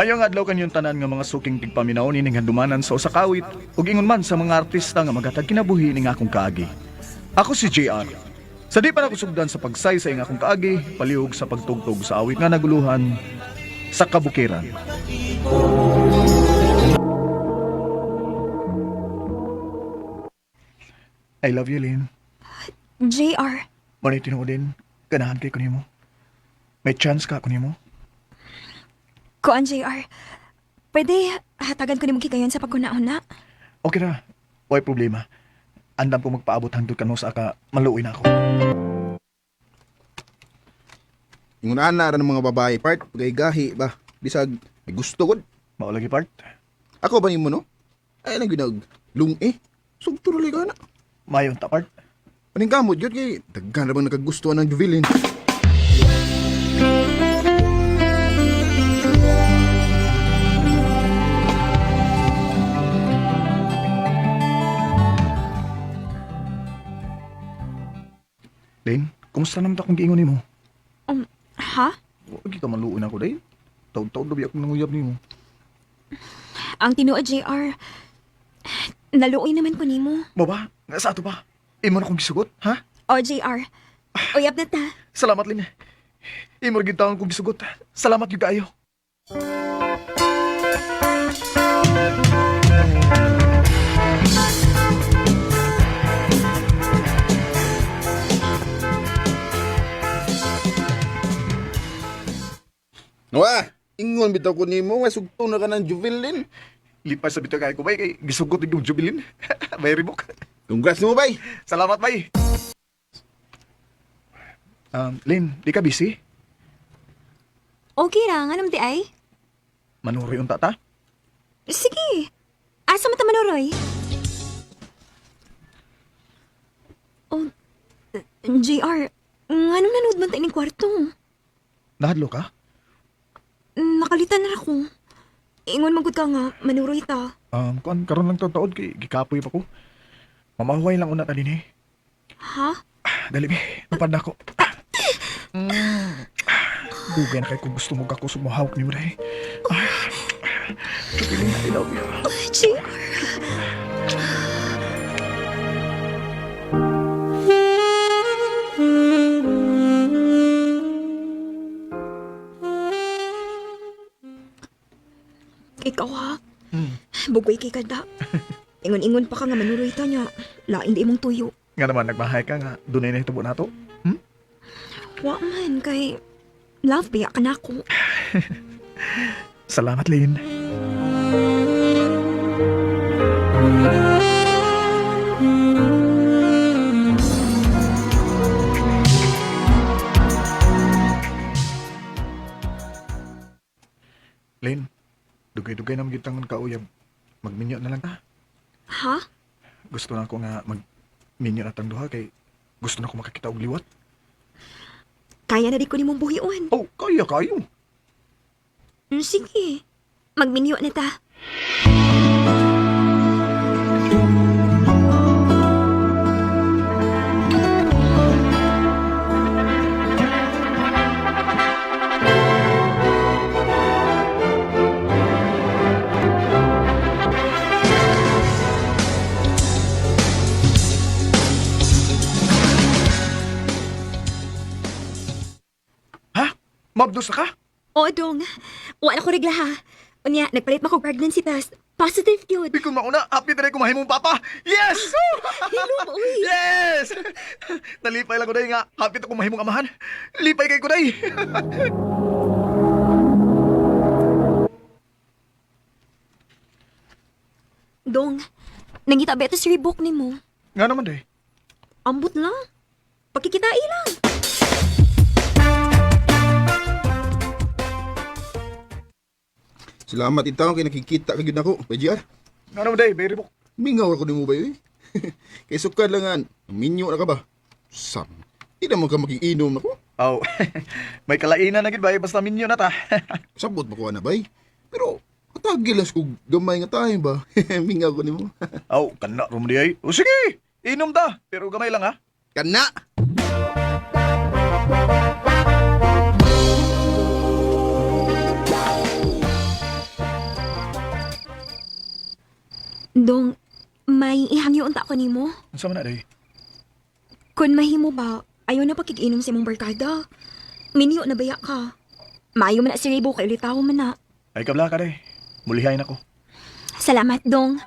Mayong adlaw kanyong tanan nga mga suking tigpaminaw nining handumanan sa usa ka awit ug ingon man sa mga artista nga magatag kinabuhi ning akong kaagi. Ako si JR. Sa di pa nakusugdan sa pagsay sa ing akong kaagi, palihog sa pagtugtog sa awit nga naguluhan sa kabukiran. I love you, Lynn. JR, Manay tinuod din, ganahan kay kunimo. May chance ka kunimo. kuan JR. Pwede hatagan ko nimo kikayon sa paghuna-huna. Okay ra, way problema. Andam ko magpaabot hangtod kanu sa aka maluoy na ako. Ingon ana ra ng mga babae part, pagay ba. Bisag may gusto gud. Mao lagi part. Ako ba nimo no? Ay lang ginag lungi. Sugto ra ka na. Mayon ta part. Paningkamot gyud kay daghan ra bang nakagustuhan ng Jubilin. Lynn, kumusta naman ta akong giingon nimo? Ha? Wa ka maluoy na ako day. Taud-taud labi akong nanguyab nimo. Ang tinuod JR, naluoy naman ko nimo. Mo ba? Sa ato ba? Imo na akong gisugot, ha? O JR, uyab na ta. Salamat, Lynn. Imo ra gyud taon kong gisugot. Salamat gyud kaayo. Wa, ingon bitaw ko nimo nga sugto na ka ng Jubilin. Lipay sa bitaw kay ko bay kay gisugot yung Jubilin. Bay ribok. Congrats nimo bay. Salamat, bay. Lynn, di ka busy? Okay ra, nganong di ay? Manuroy unta ta? Sige. Asa man ta manuroy? Oh, JR, nganong nanood man ta ining kwarto? Nahadlo ka? Nakalitan na ako. Ingon man gud ka nga, manuroy ta. Kuan karon lang to taod kay gikapoy pa ko. Mamahuway lang una ta dinhi. Ha? Dali be, tupad na ako. Mm. Dugay na kay kung gusto mo kako sumuhawak nimo dai. Ah, Jubilin, I love you. Oh, JR. Ikaw ha? Bugoy kay kada. Ingon-ingon pa ka nga manuroy ta niya. Lain di imong tuyo. Nga naman, nagmahay ka nga, dunay na hitubo nato. Hmm? Wa man kay love biya ka na ako. Salamat, Lynn. Lynn, dugay-dugay na magitang kauyab. Magminyo na lang ta. Ha? Gusto na ako nga magminyo na tang duha kay gusto na ako makakita og liwat. Kaya na di ko nimong buhion. Oh, kaya kayo. Sige. Magminyo na ta. Ha? Mabdos na ka? Oo, dong. Wa na ko regla ha. Unya, nagpalit mo ko pregnancy test. Positive yun. Di ko mauna, happy na rin kumahimong papa. Yes! Hello, uy. Yes! Nalipay lang ko day nga. Happy to kumahimong amahan. Lipay kay ko day. Dong, nangita ba ito sa rebook ni mo? Nga naman day. Ambot lang. Pagkikitai lang. Salamat itaw kay nakikita ka gyud nako, bay GR. Nga naman day, very book. Mingaw ra ko nimo bay. Oy. Kay sukad lang an, minyo na ka ba? Sam. Di na man ka makiinom nako. Oh, may kalainan na gid bay, basta minyo na ta. Sabot ba ko ana bay? Pero atagil lang kog gamay nga tayo ba? Mingaw ko nimo. Oh, kana rum di ay. O sige, inom ta, pero gamay lang ha. Kana. Dong, may ihangyo unta ko nimo. Unsa man na day? Kun mahimo ba, ayaw na pakikinom sa imong barkada. Minyo na baya ka. Maayo man na si Rebo kay ulitaw man na. Ay kabla ka day. Mulihay na ko. Salamat, Dong.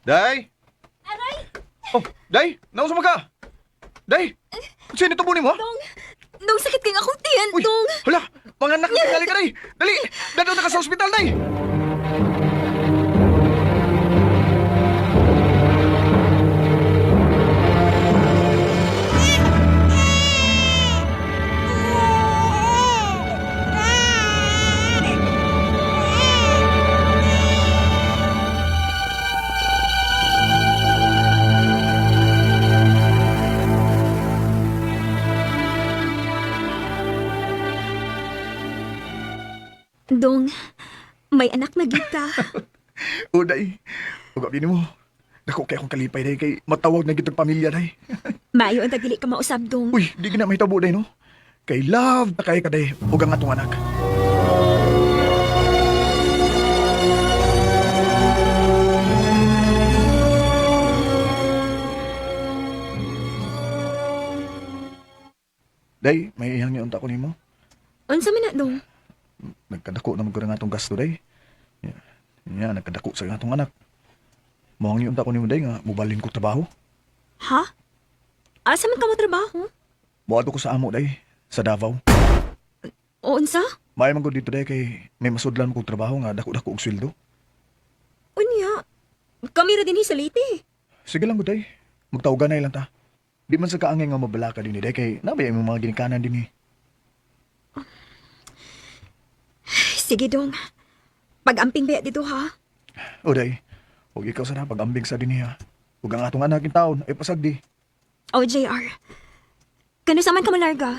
Day! Aray! Oh, Day! Nausa man ka! Day! Sino ito mo? Dong! Dong, sakit kay akong tiyan, Uy! Dong! Hala! Mga anak, tingali ka, Day! Dali! Dado na ka sa ospital, Day! Dong, may anak na gid ka. O, Day. Ug abi nimo. Dako kay akong kalipay, Day, kay matawag na gitong pamilya, Day. Maayo ang tagili ka mausab, Dong. Uy, di gina mahitabo, Day, no? Kay love na kay ka, Day, ug ang atong anak. Day, may ihang niya unta ko nimo. Unsa man na, Dong? Nagkadako naman ko na nga atong gasto, day. Ya, ya, nagkadako sa atong anak. Muhang niya unta ko nimo, day, nga mubalin ko trabaho. Ha? Asa man ka mo trabaho? Muadto ko sa amo, day, sa Davao. O unsa? Maayo man gud dito, day, kay may masudlan kong trabaho nga dako-dako og sweldo. Unya. Kami ra dinhi sa Leyte. Sige lang gud, day. Magtawagan na lang ta. Di man sa kaangay nga mabalaka din, day, kay nabay imong mga ginikanan din eh. Sige, Dong. Pag-amping baya dito, ha? O, day, huwag ikaw sana pag-ambing sa dinhi, ha. Huwag ang atong anak in taon, ay pasagdi. O, JR. Kano sa man ka malarga?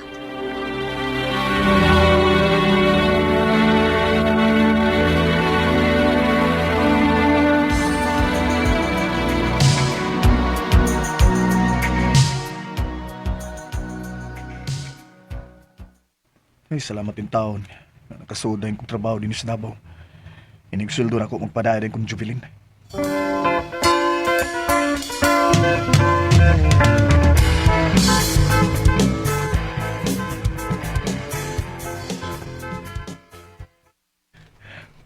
Ay, salamat in taon. Na Nakasuod na yung kong trabaho din sa Davao. Inig sweldo na ako magpadaya din kong jubilin.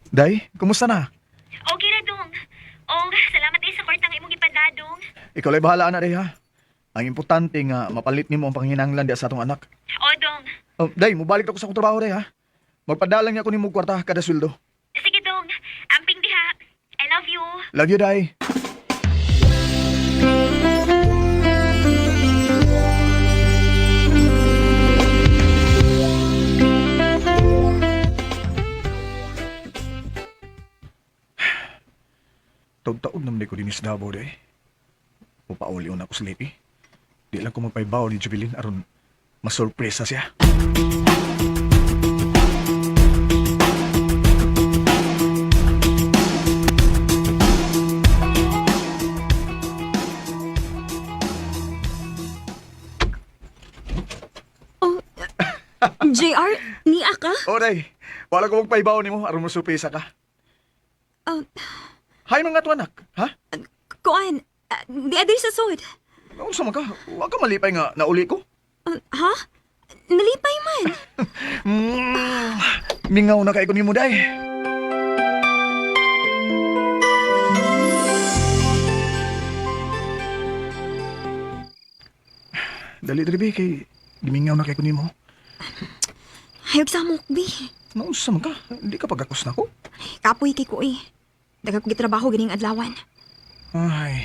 Day, kumusta na? Okay ra, Dong. Oh, salamat din sa kwartang imong ipadadong. Ikaw lay bahala na, Day, ha? Ang importante nga mapalit nimo ang panginahanglan diya sa atong anak. O, Dong. Oh, Day, mubalik ako sa akong trabaho, Day, ha? Magpadalang niya ako nimo og kwarta kada sweldo. Sige, Dong. Amping diha. I love you. Love you, Day. Taog-taog naman di ko din sa Davao, day. Upauli na ako sa Lipi. Di lang ko magpaibaw ni Jubilin aron masurpresa siya. Oh, JR, niya ka? O, day. Wala ko magpaibaw nimo aron masurpresa ka. Oh, Hay mga tuanak, ha? kuan, di adiri sa sud. Unsa man ka? Wa ka malipay nga nauli ko. Ha? Nalipay man. Mm, mingaw na kay ko nimo day. Dali dali be kay gimingaw na kay ko nimo. Hayog sa amok, bi. Naunsa man ka? Hindi ka pagakos na ko. Kapoy kay ko eh. Daga ko gitrabaho ganing adlawan. Ay.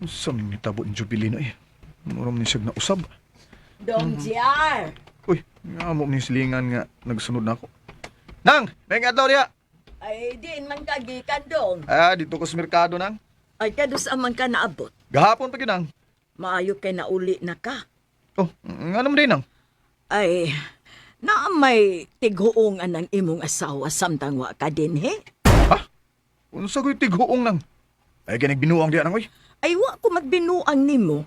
Sa ning nitabo ni Jubilino eh. Muram ni siyag na usab. Dong JR! Uy, nga mo ni silingan nga nagsunod na ako. Nang, may adlaw diya. Ay, diin man ka gikan dong. Ah, dito ko sa merkado nang. Ay, kadus man ka naabot. Gahapon pa gyud nang. Maayo kay nauli na ka. Oh, nga naman din nang. Ay, naa may tighuong anang imong asawa samtang wa ka din, he? Ha? Unsa ko'y tighuong nang? Ay ganig binuang diyan nang oy. Ay, wa ko magbinuang nimo.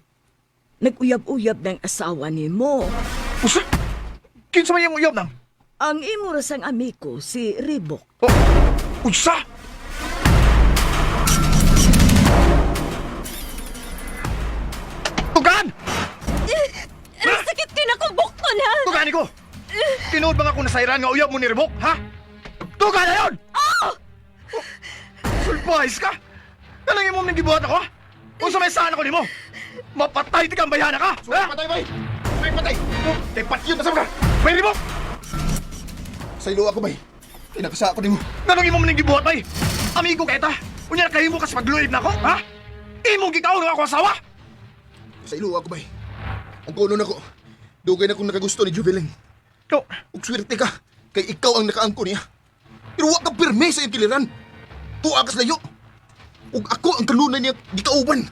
Nag-uyab-uyab ng asawa nimo. Usa? Kinsa may iyang uyab nang? Ang imo ra sang amigo, si Ribok. Oh, unsa? Tugan! Aray, sakit kay na kong bukton ha! Tugan ko! Tinuod ba nga kung nasairan nga uyab mo ni Ribok, ha? Tugan na yun! Oh! Sulpahis ka! Anong imong nang gibuhat ako, ha? Unsa may saan ako nimo? Mapatay ti kang bayhana ka! Sumay patay, bay! Sumay patay! Kay patyon na sa mga! May Ribok! Sa ilo ako, bay. Pinakasa ako nimo. Nganong imo man gibuhat bay? Amigo kay ta. Unya kahimo ka sa pagluib nako, ha? Imong gikaon nga ako asawa. Sa ilo ako, bay. Ang kuno nako. Dugay na kong nakagusto ni Juvelin. No. Ug swerte ka kay ikaw ang nakaangko niya. Pero wa ka pirme sa iyang kiliran. Tuwa ka sa layo. Ug ako ang kanunay niya gikauban.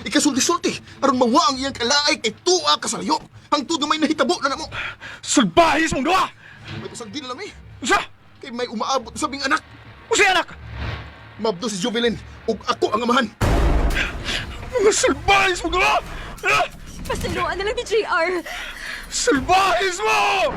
Ikasulti-sulti aron mawa ang iyang kalaay kay tuwa ka sa layo. Hangtod nga may nahitabo na namo. Sulbahis mong duha. May pasagdi na lang eh. Usa? Kay may umaabot sa bing anak. Usa anak? Mabdo si Juvelin ug ako ang amahan. Mga sulbahis mong duha. Ah! Pasaluan na lang ni JR. Sulbahis mo!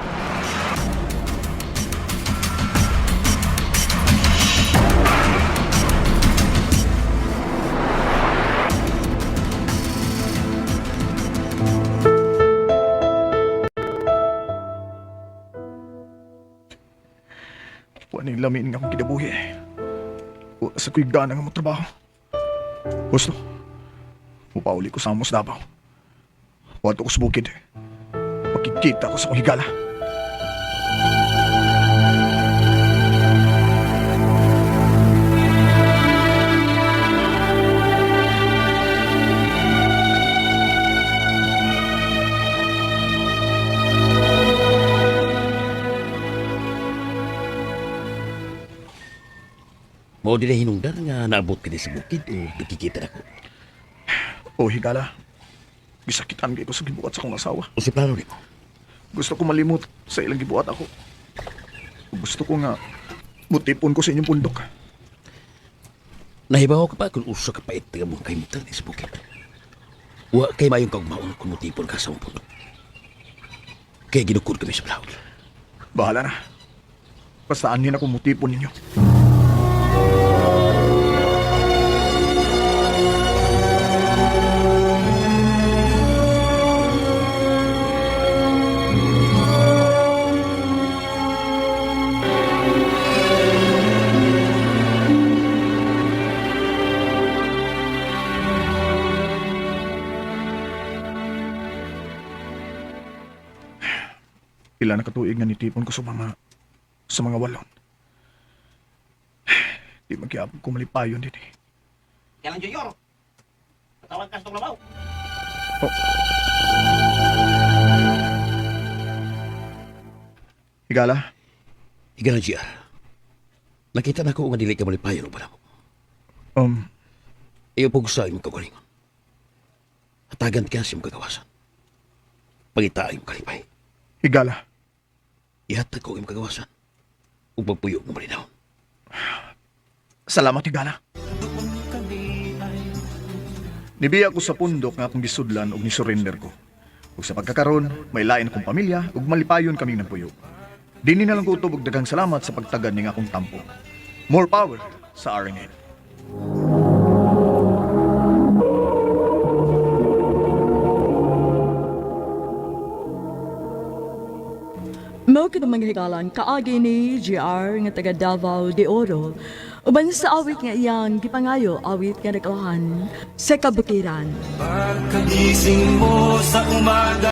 Wa ning lamin nga akong kinabuhi. Wa sa ko'y gana nga mo trabaho. Gusto, mupauli ko sa amos Davao. Wato ko sa bukid. Makikita ko sa kong higala. Mao din na hinungdan nga naabot ka din sa bukid o nakikita na ko. O higala, gisakitan kay ko sa gibuhat sa kong asawa. O si plano nimo. Gusto ko malimot sa ilang gibuhat ako. Gusto ko nga mutipon ko sa inyong pundok. Nahibaw ka pa kung usa ka pait nga mong kaimutan din sa bukid. Wa kay mayong kaugmaon kung mutipon ka sa mong pundok. Kaya ginukod kami sa balaod. Bahala na. Basta anhin ako mutipon ninyo. Pila na katuig nga nitipon ko sa mga walon. Di magyapon ko malipayon din eh. Kailan Junior? Patawag ka sa tong labaw. Higala, Ikaw na, GR. Nakita na ko nga dili ka malipayon o panahon. Iyo pug sa imong kagalingon. Hatagan ka sa imong kagawasan. Pangita ang imong kalipay. Higala, Ihatag ko ang imong kagawasan. Ug pagpuyo nga malinawon. salamat Higala. Nibiya ko sa pundok nga akong gisudlan og nisurrender ko. Ug sa pagkakaron, may lain akong pamilya ug malipayon kaming nagpuyo. Dini na lang ko utob og daghang salamat sa pagtagad ning akong tampo. More power sa RNN. Mao kini mga higalan kaagi ni GR nga taga Davao de Oro. Uban sa awit nga iyang gipangayo awit nga naglahan sa kabukiran. Pagkagising mo sa umaga.